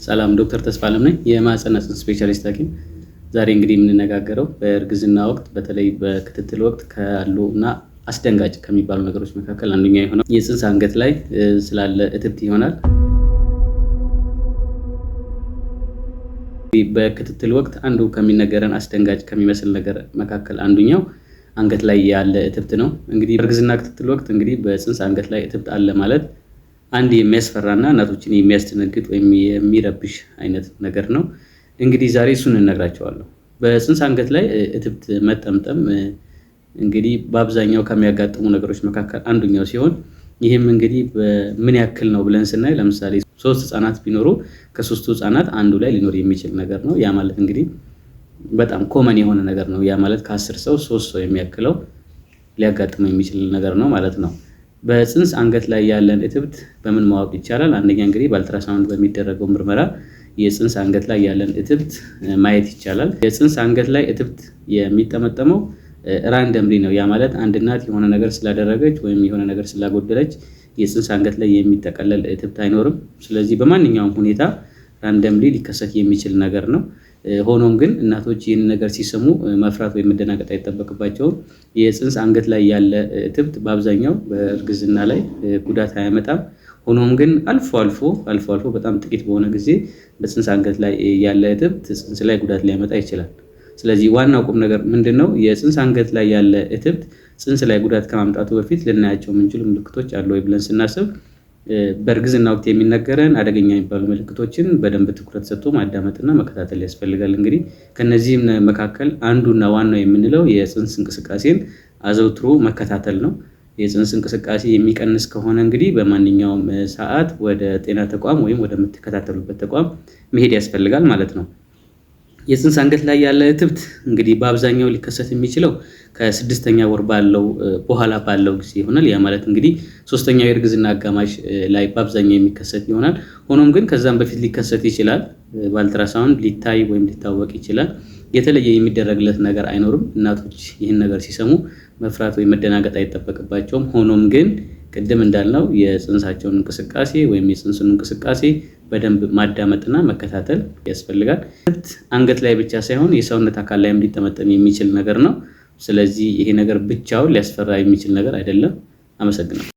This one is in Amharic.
ሰላም፣ ዶክተር ተስፋለም ነኝ፣ የማህፀንና ጽንስ ስፔሻሊስት ሐኪም። ዛሬ እንግዲህ የምንነጋገረው በእርግዝና ወቅት፣ በተለይ በክትትል ወቅት ካሉ እና አስደንጋጭ ከሚባሉ ነገሮች መካከል አንደኛው የሆነው የጽንስ አንገት ላይ ስላለ እትብት ይሆናል። በክትትል ወቅት አንዱ ከሚነገረን አስደንጋጭ ከሚመስል ነገር መካከል አንዱኛው አንገት ላይ ያለ እትብት ነው። እንግዲህ በእርግዝና ክትትል ወቅት እንግዲህ በጽንስ አንገት ላይ እትብት አለ ማለት አንድ የሚያስፈራና እናቶችን የሚያስደነግጥ ወይም የሚረብሽ አይነት ነገር ነው። እንግዲህ ዛሬ እሱን እነግራቸዋለሁ። በጽንስ አንገት ላይ እትብት መጠምጠም እንግዲህ በአብዛኛው ከሚያጋጥሙ ነገሮች መካከል አንዱኛው ሲሆን፣ ይህም እንግዲህ ምን ያክል ነው ብለን ስናይ፣ ለምሳሌ ሶስት ህጻናት ቢኖሩ ከሶስቱ ህጻናት አንዱ ላይ ሊኖር የሚችል ነገር ነው። ያ ማለት እንግዲህ በጣም common የሆነ ነገር ነው። ያ ማለት ከ10 ሰው ሶስት ሰው የሚያክለው ሊያጋጥመው የሚችል ነገር ነው ማለት ነው። በጽንስ አንገት ላይ ያለን እትብት በምን ማወቅ ይቻላል? አንደኛ እንግዲህ በአልትራሳውንድ በሚደረገው ምርመራ የጽንስ አንገት ላይ ያለን እትብት ማየት ይቻላል። የጽንስ አንገት ላይ እትብት የሚጠመጠመው randomly ነው። ያ ማለት አንድ እናት የሆነ ነገር ስላደረገች ወይም የሆነ ነገር ስላጎደለች የጽንስ አንገት ላይ የሚጠቀለል እትብት አይኖርም። ስለዚህ በማንኛውም ሁኔታ randomly ሊከሰት የሚችል ነገር ነው። ሆኖም ግን እናቶች ይህንን ነገር ሲሰሙ መፍራት ወይም መደናገጥ አይጠበቅባቸውም። የጽንስ አንገት ላይ ያለ እትብት በአብዛኛው በእርግዝና ላይ ጉዳት አያመጣም። ሆኖም ግን አልፎ አልፎ በጣም ጥቂት በሆነ ጊዜ በጽንስ አንገት ላይ ያለ እትብት ጽንስ ላይ ጉዳት ሊያመጣ ይችላል። ስለዚህ ዋናው ቁም ነገር ምንድን ነው? የጽንስ አንገት ላይ ያለ እትብት ጽንስ ላይ ጉዳት ከማምጣቱ በፊት ልናያቸው የምንችሉ ምልክቶች አሉ ወይ ብለን ስናስብ፣ በእርግዝና ወቅት የሚነገረን አደገኛ የሚባሉ ምልክቶችን በደንብ ትኩረት ሰጥቶ ማዳመጥና መከታተል ያስፈልጋል። እንግዲህ ከነዚህም መካከል አንዱና ዋናው የምንለው የጽንስ እንቅስቃሴን አዘውትሮ መከታተል ነው። የጽንስ እንቅስቃሴ የሚቀንስ ከሆነ እንግዲህ በማንኛውም ሰዓት ወደ ጤና ተቋም ወይም ወደምትከታተሉበት ተቋም መሄድ ያስፈልጋል ማለት ነው። የጽንስ አንገት ላይ ያለ እትብት እንግዲህ በአብዛኛው ሊከሰት የሚችለው ከስድስተኛ ወር ባለው በኋላ ባለው ጊዜ ይሆናል። ያ ማለት እንግዲህ ሶስተኛው የእርግዝና አጋማሽ ላይ በአብዛኛው የሚከሰት ይሆናል። ሆኖም ግን ከዛም በፊት ሊከሰት ይችላል። በአልትራሳውንድ ሊታይ ወይም ሊታወቅ ይችላል። የተለየ የሚደረግለት ነገር አይኖርም። እናቶች ይህን ነገር ሲሰሙ መፍራት ወይም መደናገጥ አይጠበቅባቸውም። ሆኖም ግን ቅድም እንዳልነው የጽንሳቸውን እንቅስቃሴ ወይም የጽንሱን እንቅስቃሴ በደንብ ማዳመጥና መከታተል ያስፈልጋል። እትብት አንገት ላይ ብቻ ሳይሆን የሰውነት አካል ላይም ሊጠመጠም የሚችል ነገር ነው። ስለዚህ ይሄ ነገር ብቻውን ሊያስፈራ የሚችል ነገር አይደለም። አመሰግናለሁ።